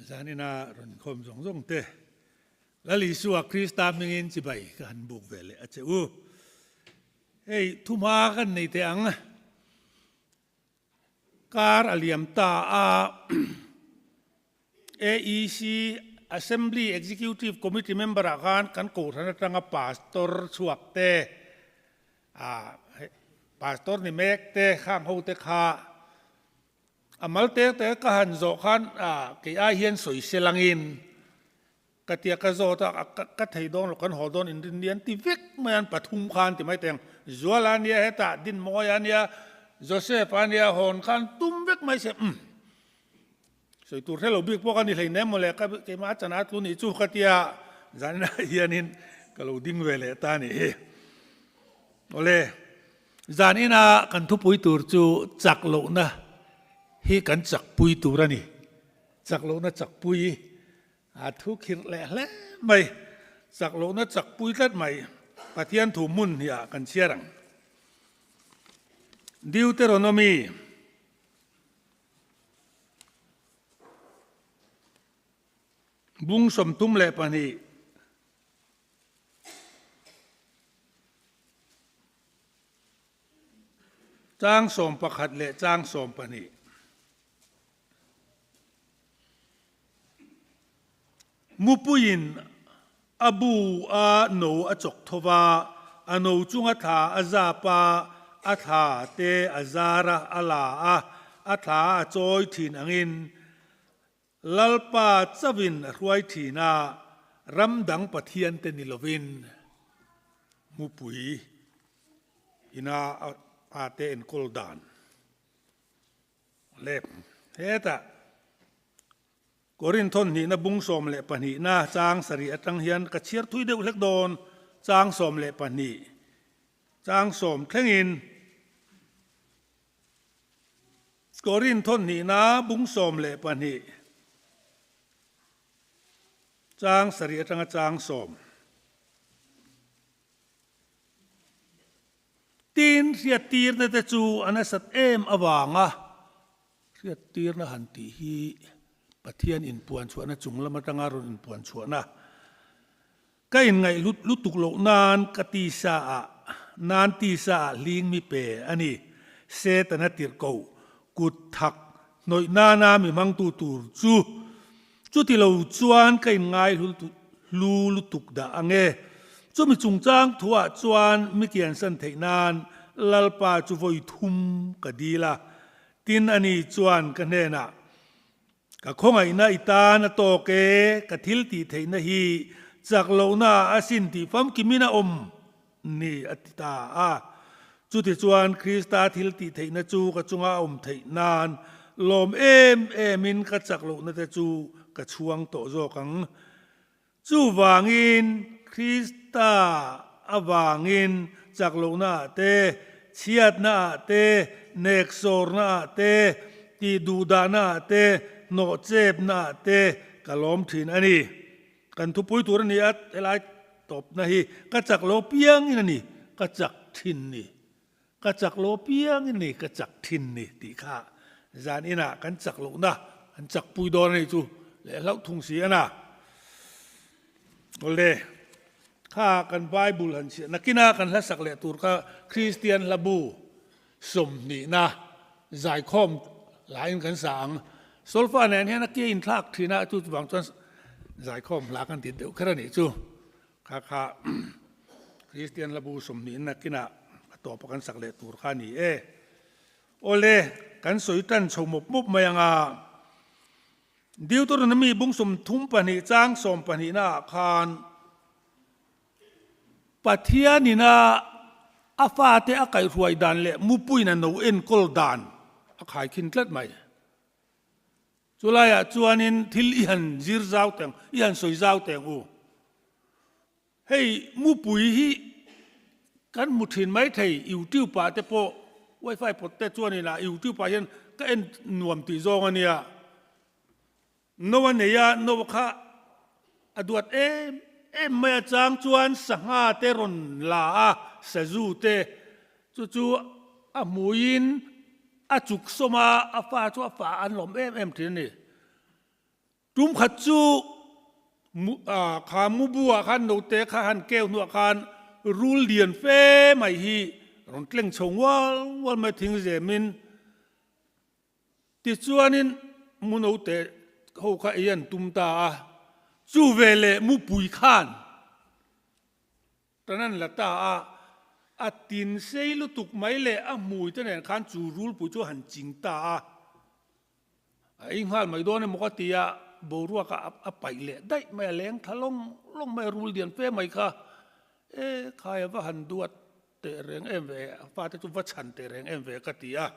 Zanina rawn inkhawm zawng zawng te, Lal Isua Krista hmingin chibai ka han buk ve leh a che u. Hei thumha kan nei teh ang. Kar a liam ta a, AEC, Assembly Executive Committee member ah khan kan kohhran atanga Pastor chhuak te, Pastor ni mek te khang ho te kha a mal tek tek ka han zawh khan kei ai hian sawi se langin ka tia ka zawt a, ka thei dawn lo kan haw dawn inrin ni an ti vek mai a, an pathum khan ti mai teng Zuala ania hetah Dinmawia ania Joseph ania hawn khan tum vek mai se umm sawi tur hrelo bik pawh ka ni hleinem mawle ka keimah a chana tlu nih chu ka tia zaninah hianin ka lo ding ve leh ta a nih hi. Awle zanina kan thupui tur chu chak lohna hi kan chakpui tur a ni, chak lohna chakpui A thu khirh leh hle mai. Chak lohna chak pui tlat mai. Pathian thu hmun hniah kan chhiar ang. Deuteronomy. Bung 32. Chang 11 leh chang 12. Mupuiin a bu a no a chawk tho va, a no chunga thla a zap a, a thla te a zar a, a la a, a thla a chawi thin angin Lalpa chauhin a hruai thin a, ram dang Pathian te ni lovin mupui ina a te enkawl dan. Lep hetah Korinthon hnihna bung 12na chang sarih atang hian ka chhiar thui deuh hlek dawn, chang 12, chang sawm thlengin Korinthon hnihna bung 12, chang sarih atanga chang sawm. Tin, hriattirna te chu a nasat em avanga hriattirna han tih hi Pathian inpuan chhuahna chung lam atanga rawn inpuan chhuahna ka inngaih hlut lutuk loh nan ka tisa ah nan tisa ah hling mi pe a ni. Setana tirhkoh kut thak hnawih nana mi hmangtu tur chu Chuti lo chuan ka inngai hlu lutuk dah ang e. Chumi chungchang thuah chuan mi kiansan theih nan Lalpa chu vawi thum ka dil a. Tin ani chuan ka hnenah, Ka khawngaihna i tan a tawk e, ka thil tih theihna hi chak lohna a sin tih famkimin a awm ni a ti ta a. Chutichuan Krista thil tih theihna chu ka chunga a awm theih nan lawm em emin ka chak lohna te chu ka chhuang tawh zawk ang. Chuvangin Krista avangin chak lohna ah te, chhiatna ah te, neksawrna ah te, tih duhdahna ah te, hnawhchepna ah te ka lawm thin a ni. Kan thupui tur a ni a, helai tawpna hi ka chak lo piangin a ni, ka chak thin ni, ka chak lo piangin a ni, ka chak thin ni tih kha zan inah kan chak lohna an chak pui dawn a ni chu leh hlauh thung si a na. Awle, kha kan Bible han chhiah nakina kan hlasak leh tur kha Kristian hlabu Sawmhnihna zaikhawm laiin kan sa ang. Solfa nen hian a ke inthlak thin a, chu chuvang chuan zaikhawm hla kan ti deuh kher a nih chu. Kha kha Kristian hlabu sawmhnihna kinah a tawpa kan sak leh tur kha a ni e. Awle, kan sawi tan chho mawp mawp mai ang a. Deuteronomy bung 32 chang sawmpahnihna ah khan Pathianin a a fate a kaihhruai dan leh mupuiin a no enkawl dan a khaikhin tlat mai. Chulaiah chuanin thil i han zir zau teh ang, i han sawi zau teh ang u. Hei mupui hi kan hmu thin mai thei YouTube ah te pawh wifi pawt te chuanin a YouTube ah hian ka en nuam tih zawng a nia. No a nei a, no kha a duat em em mai a, chang chuan sangha te rawn la a, sazu te chu chu a hmuiin a chuk sawm a, a fa chu a fa an lawm em em thin a ni. Tum khat chu kha mubu ah khan note kha han keu hnuah khan rul lian fe mai hi rawn tleng chho ngual ngual mai thing zemin tichuanin mu note ho kha ei an tum ta a, chu veleh mupui khan Tan an la ta a, a tin sei lutuk mai leh a hmui te nen khan chu rulpui chu a han ching ta a, a ei nghal mai dawn emaw ka ti a, boruak a a paih leh daih mai a, leng thla lawng lawng mai a, rul lian fe mai kha, e khai a va han duat teh reng em ve, a fate chu va chhan teh reng em ve ka ti a.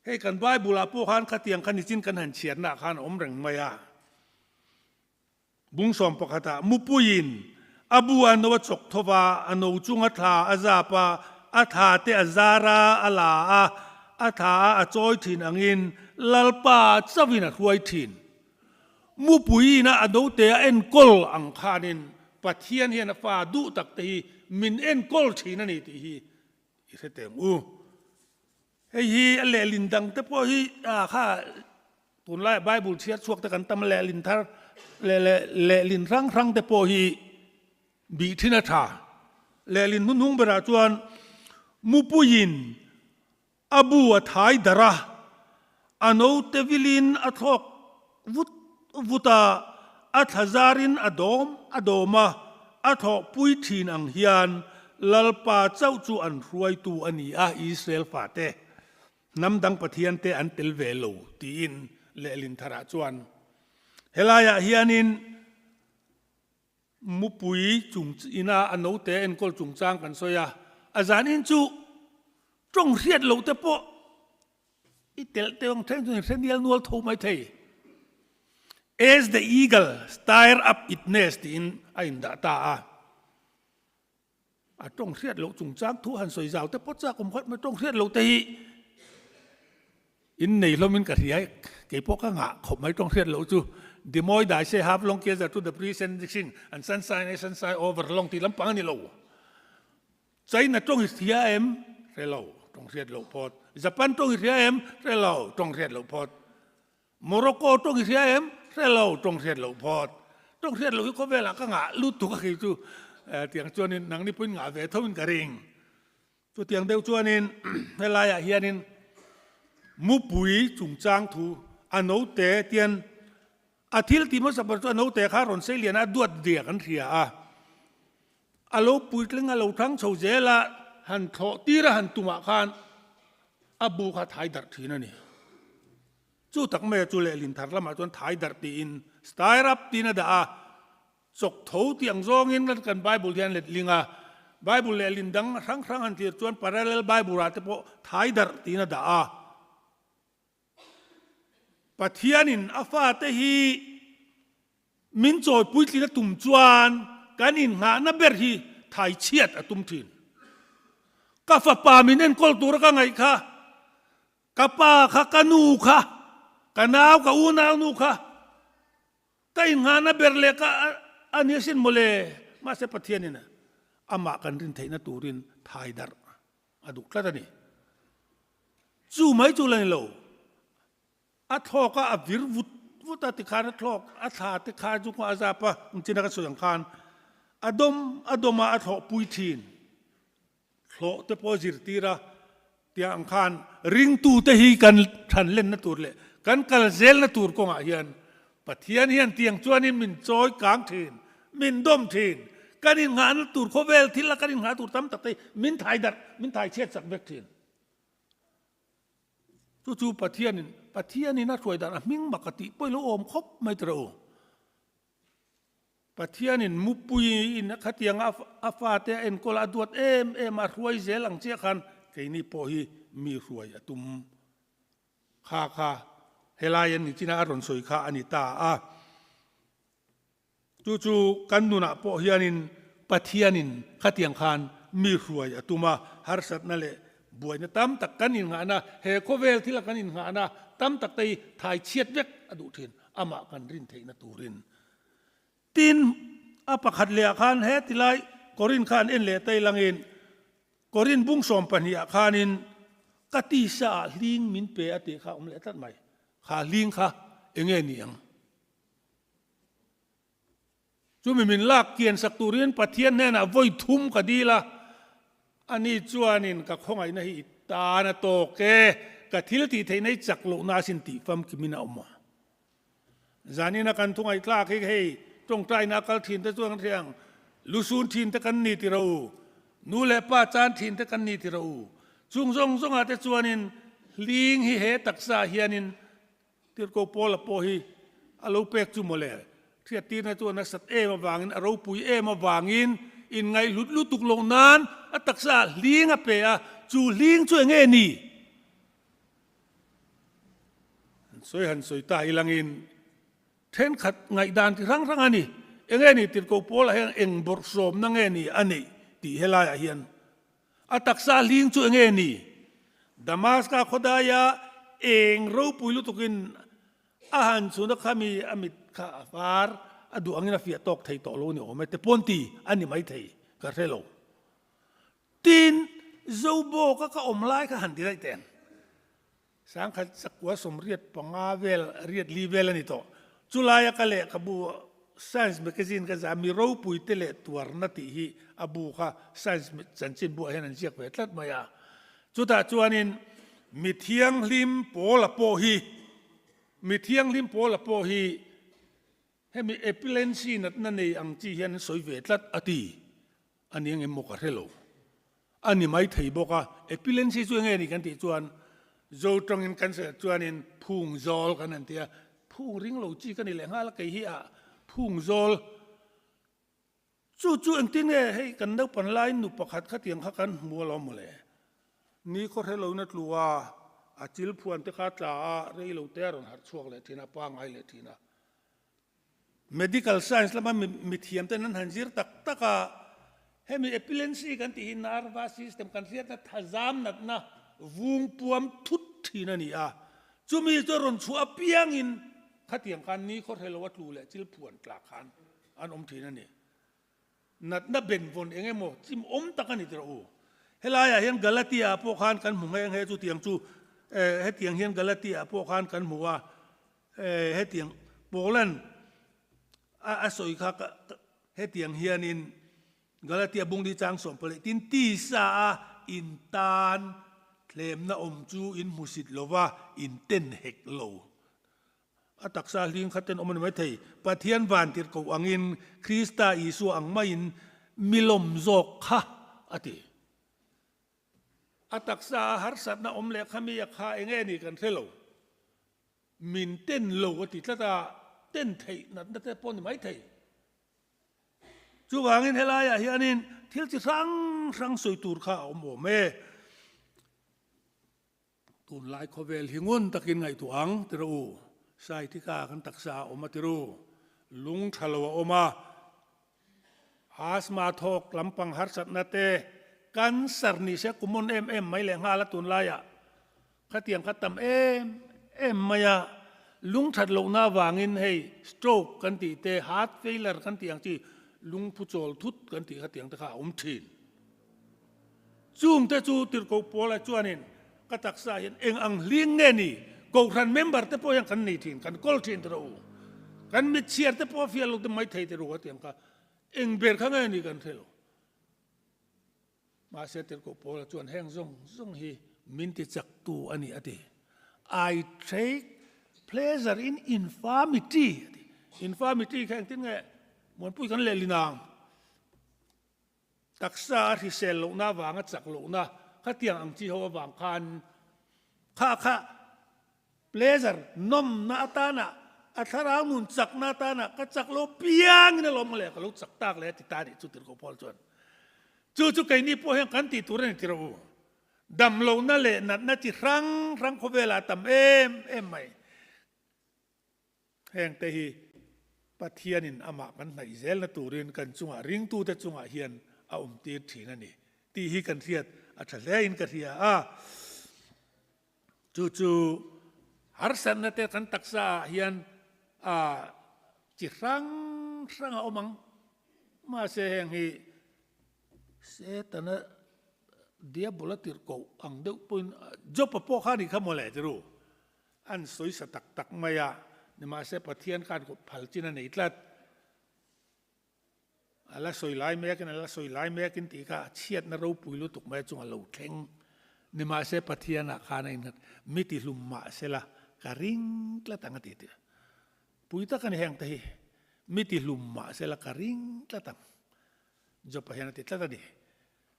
Hei kan Bible ah pawh khan khatiang kha nichin kan han chhiatna ah khan a awm reng mai a. Bungsawm pakhatah mupuiin a bu a no a chawk tho va, a no chunga thla a zap a, a thla te a zar a, a la a, a thla a a chawi thin angin Lalpa chauhin a hruai thin. Mupuiin a a note a enkawl ang khanin Pathian hian a fa duh tak te hi min enkawl thin a ni tih hi i hre teh ang u. Hei hi a lehlin dang te pawh hi ah kha tunlaiah Bible chhiar chhuak te kan tam a, lehlin thar leh leh lehlin hrang hrang te pawh hi bih thin a tha. Lehlin hnuhnung berah chuan mupuiin a bu a thai darh a, a note vilin a thlawk vut vut a, a thla zarin a dawm a dawm a, a thlawhpui thin ang hian Lalpa chauh chu an hruaitu a ni a, Israel fate, hnam dang pathiante an tel ve lo, tiin lehlin tharah chuan helaiah hianin mupui chung ina a note enkawl chungchang kan sawi a, a zanin chu tawng hriat loh te pawh I telh teuh ang thleng chuan i hre nial nual tho mai thei. As the eagle stir up it nest tiin a indah ta a. A tawng hriat loh chungchang thu han sawi zau te pawh chak awm khat mai tawng hriat loh te hi in nei hlawmin ka hria kei pawh ka ngah khawp mai tawng hriat loh chu Dimoy dai se half long kiazar to the pre sending and sunshine sunshine over long tih lampang a ni lo. China tawng i hria em? Hre lo, tawng hriat loh phawt. Japan tawng i hria em? Hre lo, tawng hriat loh phawt. Morocco tawng i hria em? Hre lo, tawng hriat loh phawt. Tawng hriat loh hi khawvelah ka ngah lutuk a khi chu tiang chuanin nangni pawhin ngah ve tho in ka ring. Chutiang deuh chuanin helaiah hianin mupui chungchang thu a note tian a thil tih hmasa ber chu a note kha rawn sei lian a, a duat diak an hria a. A lo puitling a lo thang chho zel a, han thlawh tir a han tumah khan a bu kha thai darh thin a ni. Chu tak mai a chu lehlin thar lamah chuan thai darh tiin stir up tiin a dah a, chawk tho tih ang zawngin kan Bible hian letling a, Bible lehlin dang hrang hrang han thlir chuan parallel Bible ah te pawh thai darh tiin a dah a. Pathianin a fate hi min chawi puitlin a tum chuan kan innghahna ber hi thai chhiat a tum thin. Ka fapa min enkawl tura ka ngaih kha, ka pa kha, ka nu kha, ka nau, ka unau nu kha, ka innghahna ber leh ka a ni asin mawle. Mahse Pathianin amah kan rin theihna turin thai darh a duh tlat a ni. Chu mai chu la ni lo, a thlawk a, a vir vut vut a tikhan a thlawk, a thla te kha chu a zap a, engtin a ka sawi ang khan a dawm a dawm a, a thlawh pui thin. Thlawh te pawh a zirtir a, tiang ang khan ringtute hi kan than lenna tur leh kan kal zelna tur kawngah hian Pathian hian tiang chuanin min chawi kang thin, min dawm thin, kan innghahna tur khawvel thil a kan innghah tur tam tak te hi min thai darh, min thai chhiat chak vek thin. Chu chu Pathianin, Pathianin a hruai dan a hming mak a tih pawh i lo awm khawp mai tawh u. Pathianin mupuiin a khatianga a fate a enkawl a duat em em a hruai zel ang chiah khan keini pawh hi mi hruai a tum kha kha helai an ni chin a a rawn sawi kha a ni ta a. Chu chu kan nunah pawh hianin Pathianin khatiang khan mi hruai a tum a, harsatna leh buaina tam tak kan innghahna, he khawvel thila kan innghahna tam tak te hi thai chhiat vek a duh thin, amah kan rin theihna turin. Tin, a pakhat lehah khan he tilai Korin kha an en leh ta ilangin Korin bung 12 ah khanin ka tisa ah hling min pe a tih kha a awm leh tlat mai. Kha hling kha enge ni ang? Chumi min lak kian sak turin Pathian hnenah vawi thum ka dil a, ani chuanin ka khawngaihna hi i tan a tawk e, ka thil tih theihna i chak lohna asin tih famkimin a awm a. Zanina kan thu ngaihthlak hi hei tawngtaina a kal thin te chuan kan hria ang, lusun thin te kan ni ti rawh u, nu leh pa chan thin te kan ni ti rawh u. Chung zawng zawngah te chuanin hling hi he taksa ah hianin Tirhkoh Paula pawh hi a lo pek chu mawle. Hriattirna chu a nasat em avangin, a ropui em avangin inngaihhlut lutuk loh nan a taksa ah hling a pe a, chu hling chu enge ni? Han sawi han sawi ta ilangin thenkhat ngaihdan ti hrang hrang a ni. Enge ni Tirhkoh Paula hian eng bawrhsawmna nge ni a neih tih helaiah hian a taksa hling chu enge ni? Damaska khawdaia eng ropui lutukin a han chhun a khami a mit kha a var a duh angin a fiah tawk thei tawh lo ni awm e te pawn ti a ni maithei ka hre lo. Tin, Zobawka ka awm lai kha han ti daih teh ang. Sangkhat sakua sawmriat panga vel, riat li vel a ni tawh. Chulaia ka lehkhabu Science Magazine ka zah, mi ropui te leh tuarna tih hi a bu kha Science chanchin buah hian an ziak ve tlat mai a. Chutah chuanin mi thianghlim pawla pawh hi, mi thianghlim pawla pawh hi hemi epilency natna nei ang chi hian an sawi ve tlat a ti. A ni engemaw ka hre lo. A ni mai thei bawk a, epilency chu enge ni kan tih chuan Zo tawngin kan sawi chuanin phung zawl kan han ti a, phung ring lo chi ka ni leh nghal a, kei hi ah phung zawl chu chu engtin nge hei kan naupan laiin nu pakhat khatiang kha kan hmu alawm mawle. Ni khaw hre loin a tlu a, a chil phuan te kha a tla a, rei lo te a rawn harh chhuak leh thin a, pangai leh thin a. Medical science lama mithiam ten an han zir tak tak a, hemi epilency kan tih hi nervous system kan hriatna thazam natna vung puam thut thin a ni a, chumi chu a rawn chhuah apiangin khatiang khan ni khaw hre lo a tlu leh chil phuan tlak khan an awm thin a ni. Natna benvawn eng emaw chim awm tak a ni tirh u. Helaiah hian Galatia ah pawh khan kan hmu nghe nghe chutiang chu hetiang hian Galatia ah pawh khan kan hmu a, hetiang Paula'n a sawi kha hetiang hianin Galatia bungli chang sawm pawh leh tin tisa a intan thlemna awm chu in hmusit lova in ten hek lo. A taksa hling kha ten awm a ni maithei. Pathian vantir ko angin Krista Isua ang maiin mi lawm zawk kha a ti. A taksa a harsatna awm leh kha mi a kha enge ni kan hre lo. Min ten lo a ti tlat a, ten theih natna te pawh a ni maithei. Chuvangin helaiah hianin thil chi hrang hrang sawi tur kha a awm awm e. Tunlai khawvel hi ngun takin ngaihtuah ang ti rawh u. Saitika kan taksa a awm a ti ru. Lung tha lo a awm a. Asthma thawk lampang harsatna te, cancer ni se common em em mai leh nghal a tunlaiah. Khatiang kha tam em em mai a. Lung that lohna avangin hei stroke kan tih te, heart failure kan tih ang chi lungphu chawl thut kan tih khatiang te kha a awm thin. Chungte chu Tirhkoh Paula chuanin ka taksa hian eng ang hling nge ni? Kohhran member te pawh hian kan nei thin, kan kawl thin ti rawh u. Kan mit chhiar te pawh a fiah lo te mai thei ti rawh a ti ang kha. Eng ber kha nge ni kan hre lo. Mahse Tirhkoh Paula chuan heng zawng zawng hi min ti chak tu a ni a ti. I take pleasure in infirmity a ti. Infirmity kha engtin nge Muanpui kan lehlin ang? Taksa a hrisel lohna avanga chak lohna khatiang ang chi ho avang khan kha kha pleasure nawmna atana a thlarau nun chakna atana ka chak lo piangin a lawm leh ka lo chak tak leh a ti ta nih chu tirhkoh Paul chuan chu chu keini pawh hian kan tih tur a ni ti rawh u. Dam lohna leh natna chi hrang hrang khawvelah a tam em em mai. Hengte hi Pathianin amah kan hnaih zelna turin kan chungah ringtute chungah hian a awmtir thin a ni tih hi kan hriat a tha hlein ka hria a. Chu chu harsatna te kan taksa ah hian a chi hrang hrang a awm ang. Mahse heng hi Setana diabola tirhkoh ang deuh pawhin Job-a pawh kha a nih kha mawle tiru. An sawi sa tak tak mai a, nimahse Pathian khan kut phal chin a nei tlat. A la sawi lai mekin a la sawi lai mekin tih kha chhiatna ropui lutuk mai chunga lo thleng. Nimahse Pathianah khan a innghat, mi tihlum mahsela ka ring tlat ang a ti tih. Pui tak a ni heng te hi, mi tihlum mahsela ka ring tlat ang. Job-a hian a ti tlat a ni.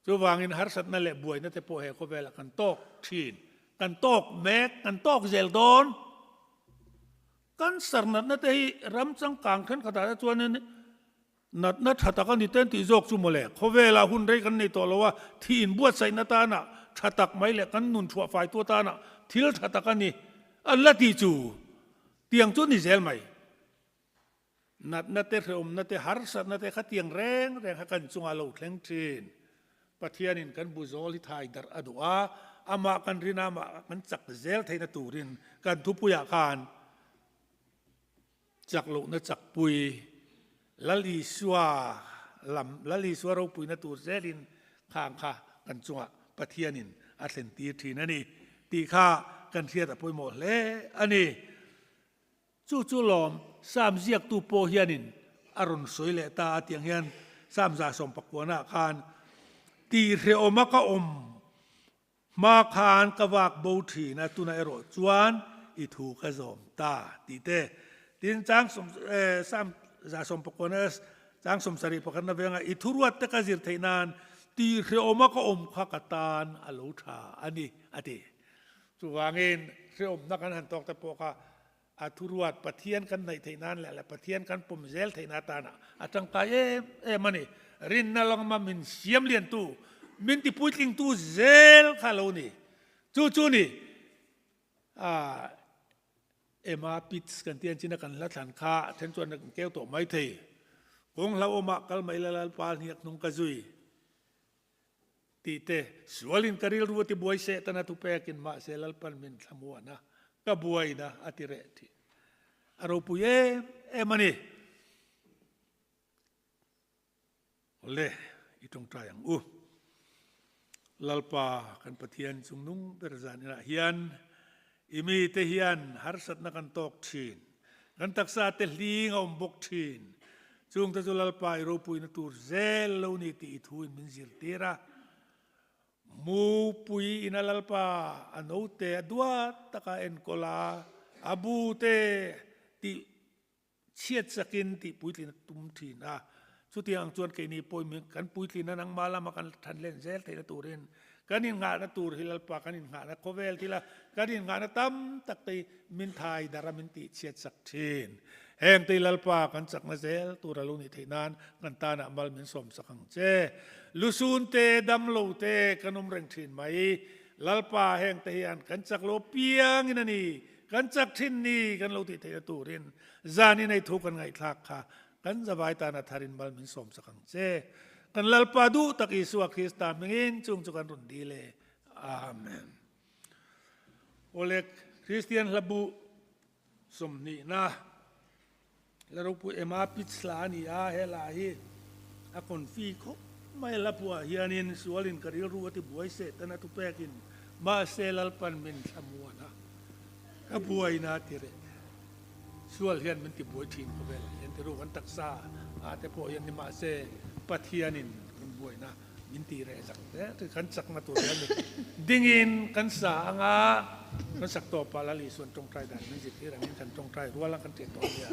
Chuvangin harsatna leh buaina te pawh he khawvelah kan tawk thin, kan tawk mek, kan tawk zel dawn. Cancer natna te hi ram changkang thenkhatah te chuanin natna tha tak a ni ten tih zawk chu mawle. Khawvelah hun rei kan nei tawh lo a, thi inbuatsaihna tana tha tak mai leh kan nun chhuah faitu atana thil tha tak a ni an la tih chu tiang chu a ni zel mai. Natna te, hrehawmna te, harsatna te kha tiang reng reng kha kan chungah lo thleng thin. Pathianin kan bu zawl hi thai darh a duh a, amah kan rin a, amah kan chak zel theihna turin kan thupuiah khan chak lohna chakpui Lal Isua lam, Lal Isua ropuina tur zelin khang kha kan chungah Pathianin a thlen tir thin a ni tih kha kan hriat a pawimawh hle a ni. Chu chu lawm, Sam ziaktu pawh hianin a rawn sawi leh ta a tiang hian Sam 119ah khan, Tihhrehawma ka awm hma khan ka vak bo thin a, tunah erawh chuan i thu ka zawm ta tih te. Tin, chang sawm Sam 119 chang 70 pakhatna venga i thuruat te ka zir theih nan tihhrehawma ka awm kha ka tan a lo tha a ni, a ti. Chuvangin hrehawmna kan han tawk te pawh kha a thuruat Pathian kan hnaih theih nan leh leh Pathian kan pawm zel theihna atana a tangkai em em a ni. Rinna lawngma min siam liantu, min ti puitlingtu zel kha lo ni. Chu chu ni ah Emma Pitts kan tih ang chin a kan hla thlan kha a then chuan kan keu tawh mai thei. Kawng hlauhawmah kal mai la Lalpa hniak hnung ka zui. Tih te, sualin ka rilru a ti buai seh tana thu pekin mahse Lalpan min thlamuan a, ka buaina a ti reh thin. A ropui em em a ni. Awle, i tawngtai ang u. Lalpa kan Pathian chungnung ber zan inah hian i mite hian harsatna kan tawk thin. Kan taksa te hling a awm bawk thin. Chungte chu Lalpa i ropuina tur zel lo ni tih i thuin min zirtir a. Mupui ina Lalpa a note a duat taka enkawl a, a bu te tih chhiat sakin tih puitlin a tum thin a. Chutiang ang chuan keini pawhin kan puitlin a nangmah lama kan than len zel theihna turin kan innghahna tur hi Lalpa kan innghahna khawvel thila kan innghahna tam tak te hi min thai darh a min tih chhiat sak thin. Heng te hi Lalpa kan chakna zel tur a lo nih theih nan kan tanah mal min sawm sak ang che. Lusun te, damlo te kan awm reng thin mai. Lalpa heng te hian kan chak lo piangin a ni. Kan chak thin ni kan lo tih theihna turin zan i nei thu kan ngaihthlak kha kan zavai tana tharin mal min sawm sak ang che. Kan Lalpa duh tak Isua Krista hmingin chung chu kan rawn dil e. Amen. Awle Kristian hlabu sawmhnihna. La ropui ema pitch hla a ni a, he hla hi a confi khawp mai. Hla phuah hianin sualin ka rilru a ti buai seh tan a thupekin mahse Lalpan min thlamuan a, ka buaina a ti reh. Sual hian min ti buai thin khawvelah hian ti ru kan taksa ah te pawh hian ni mahse Pathianin kan buaina Min ti reh zak hle tih kan chakna tur hian ni dingin kan sa anga kan sak tawpah Lal Isuan tawngtai dan min zirtir angin kan tawngtai rual a kan ṭiah tawh nia.